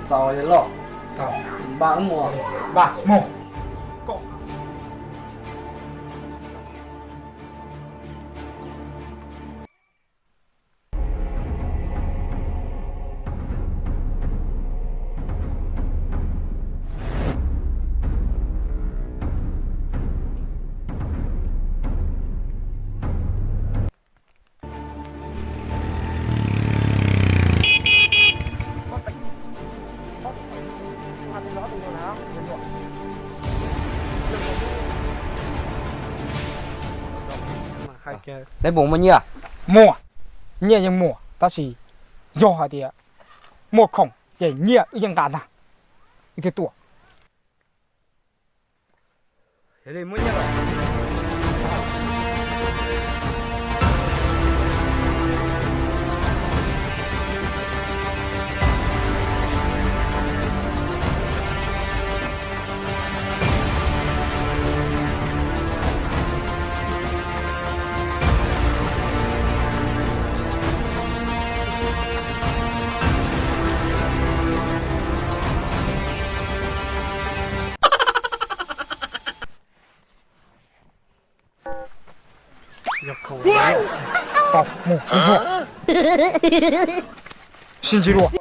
Txaus lawm. Npaj mus. Npaj mus. Neb puas muaj nyiaj? Muaj, nyiaj yeej muaj, tab sis yog hais tias muaj khoom ces nyiaj wb yeej nqa ntag, wb thiaj tuaj. Yog li muab nyiaj los. Tau mus, sib ntsib dua.